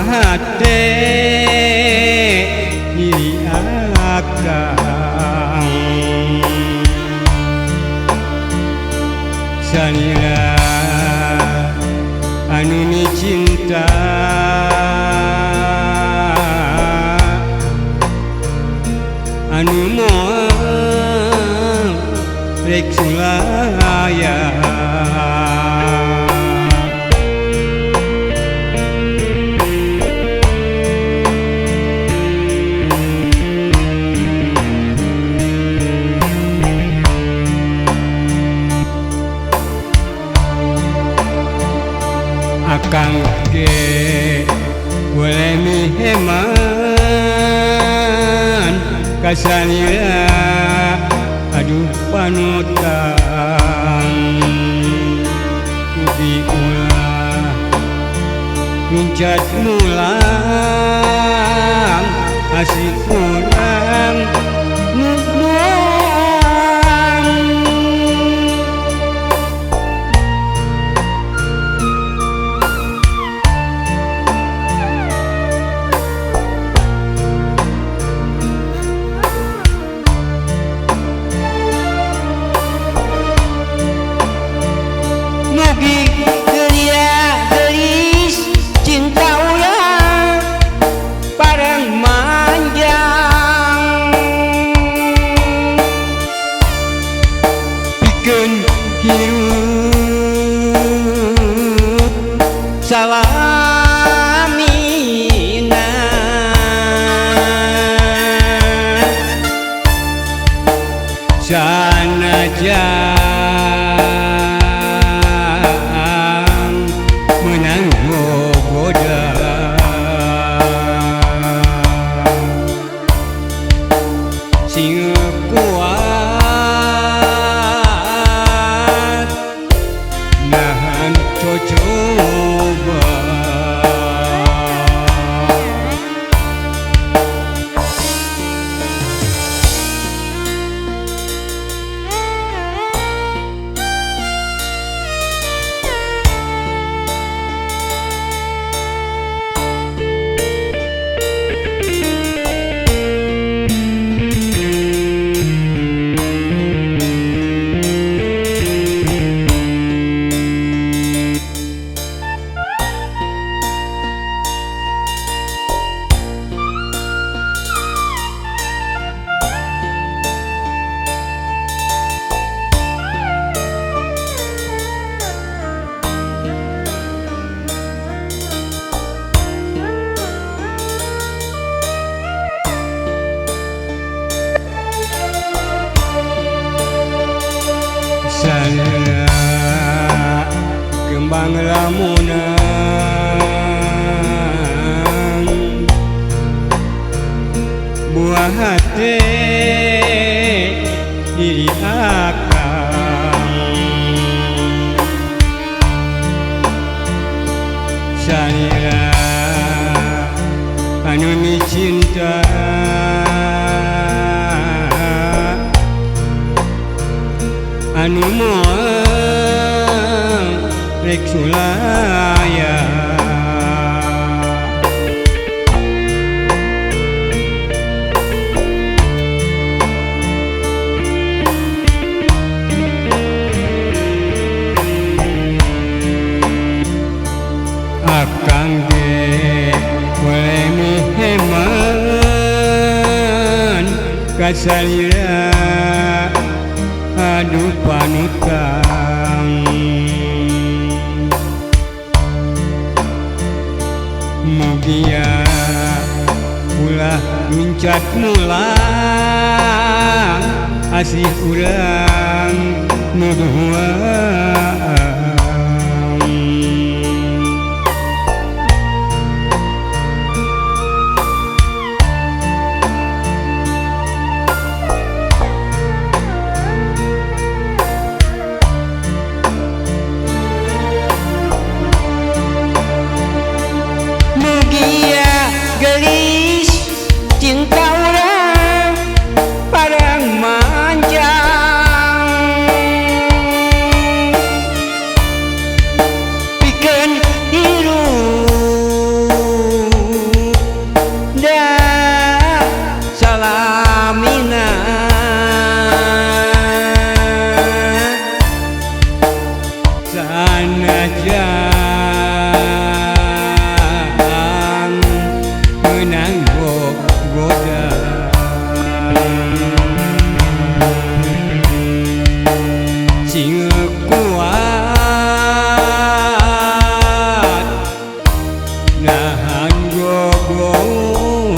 Buah hate diri akang Sanila anu micinta anu moal rek sulaya. Akang ge boleh miheman kasanira aduh panutan ubi ulah mincat mulang asih urang nuduang. Mugi gelia gelis cinta urang bareng manjang pikeun hirup salamina sanajan sing kuat nahan cocoba. Sana kembang lamunan buah hati diri akang Sanila anu micinta anu moal rek sulaya. Akang ge boleh miheman kasalira aduh panutan mugia ulah luncat mulang asih urang nuduang. Gelis cinta urang bareng manjang. Ngan gogoda.